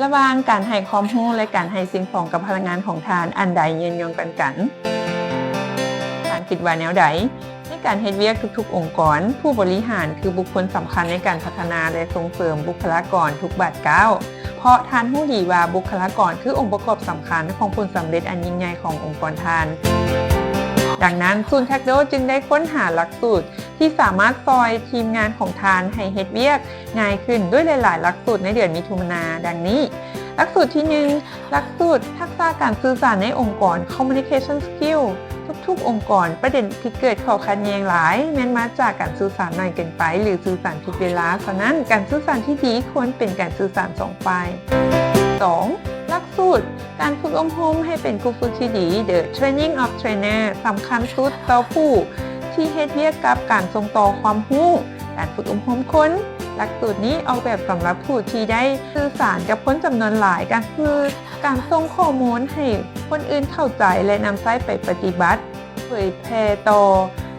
ລະຫວ່າງການໃຫ້ຄວາມຮູ້ ແລະ ການໃຫ້ສິ່ງຂອງກັບພະນັກງານຂອງທ່ານ, ອັນໃດຍືນຍົງກວ່າກັນ? ທ່ານຄິດວ່າແນວໃດ? ໃນການເຮັດວຽກທຸກໆອົງກອນ, ຜູ້ບໍລິຫານຄືບຸກຄົນສຳຄັນໃນການພັດທະນາ ແລະ ສົ່ງເສີມບຸກຄະລາກອນທຸກບາດກ້າວ, ເພາະທ່ານຮູ້ດີວ່າບຸກຄະລາກອນຄືອົງປະກອບສຳຄັນຂອງຜົນສຳເລັດອັນຍິ່ງໃຫຍ່ຂອງອົງກອນທ່ານ. ດັ່ງນັ້ນ, ສູນແທັກໂດຈຶ່ງໄດ້ຄົ້ນຫາຫຼັກສູດທີ່ສາມາດຊ່ອຍທີມງານຂອງທ່ານໃຫ້ເຮັດວຽກງ່າຍຂຶ້ນດ້ວຍຫຼາຍໆຫຼັກສູດໃນເດືອນມິຖຸນາ ດັ່ງນີ້. ຫຼັກສູດທີໜຶ່ງ, ຫຼັກສູດທັກສະການສື່ສານໃນອົງກອນ Communication Skill. ທຸກໆອົງກອນ, ປະເດັນທີ່ເກີດຂໍ້ຂັດແຍ່ງຫຼາຍແມ່ນມາຈາກການສື່ສານໜ້ອຍເກີນໄປ ຫຼື ສື່ສານຜິດເວລາ. ສະນັ້ນ, ການສື່ສານທີ່ດີຄວນເປັນການສື່ສານສອງຝ່າຍ. ສອງ, ຫຼັກສູດການຝຶກອົບຮົມໃຫ້ເປັນຄູຝຶກທີ່ດີ The Training of Trainer ສຳຄັນສຸດຕໍ່ຜູ້ທີ່ເຮັດວຽກກັບການສົ່ງຕໍ່ຄວາມຮູ້, ການຝຶກອົບຮົມຄົນ. ຫຼັກສູດນີ້ອອກແບບສຳລັບຜູ້ທີ່ໄດ້ສື່ສານກັບຄົນຈຳນວນຫຼາຍ, ການສື່ ການສົ່ງຂໍ້ມູນໃຫ້ຄົນອື່ນເຂົ້າໃຈ ແລະ ນຳໃຊ້ໄປປະຕິບັດ, ເຜີຍແຜ່ຕໍ່.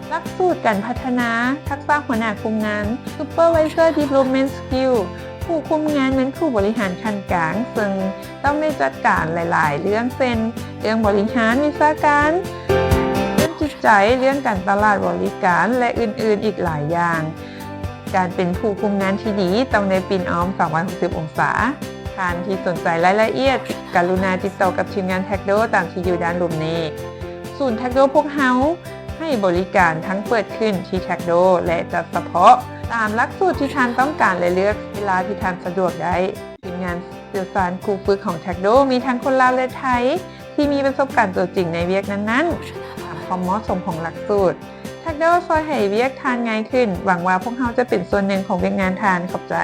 ຫຼັກສູດການພັດທະນາທັກສະຫົວໜ້າຄຸມງານ Supervisor Development Skill. ຜູ້ຄຸມງານແມ່ນຜູ້ບໍລິຫານຂັ້ນກາງ, ເຊິ່ງຕ້ອງໄດ້ຈັດການຫຼາຍໆເລື່ອງ ເຊັ່ນ ເລື່ອງບໍລິຫານວິຊາການ, ເລື່ອງຈິດໃຈ, ເລື່ອງການຕະຫຼາດບໍລິການ ແລະ ອື່ນໆອີກຫຼາຍຢ່າງ. ການເປັນຜູ້ຄຸມງານທີ່ດີຕ້ອງໄດ້ປິ່ນອ້ອມສາມຮ້ອຍຫົກສິບອົງສາ. ທ່ານທີ່ສົນໃຈລາຍລະອຽດ, ກະລຸນາຕິດຕໍ່ກັບທີມງານແທັກໂດຕາມທີ່ຢູ່ດ້ານລຸ່ມນີ້. ສູນແທັກໂດພວກເຮົາໃຫ້ບໍລິການທັງເປີດຂຶ້ນທີ່ແທັກໂດ ແລະ ຈັດສະເພາະຕາມຫຼັກສູດທີ່ທ່ານຕ້ອງການ ແລະ ເລືອກເວລາທີ່ທ່ານສະດວກໄດ້. ທີມງານຊ່ຽວຊານຄູຝຶກຂອງແທັກໂດມີທັງຄົນລາວ ແລະ ໄທ ທີ່ມີປະສົບການຕົວຈິງໃນວຽກນັ້ນໆ ຕາມຄວາມເໝາະສົມຂອງຫຼັກສູດ. ແທັກໂດຊ່ອຍໃຫ້ວຽກທ່ານງ່າຍຂຶ້ນ. ຫວັງວ່າພວກເຮົາຈະເປັນສ່ວນໜຶ່ງຂອງວຽກງານທ່ານ. ຂອບໃຈ.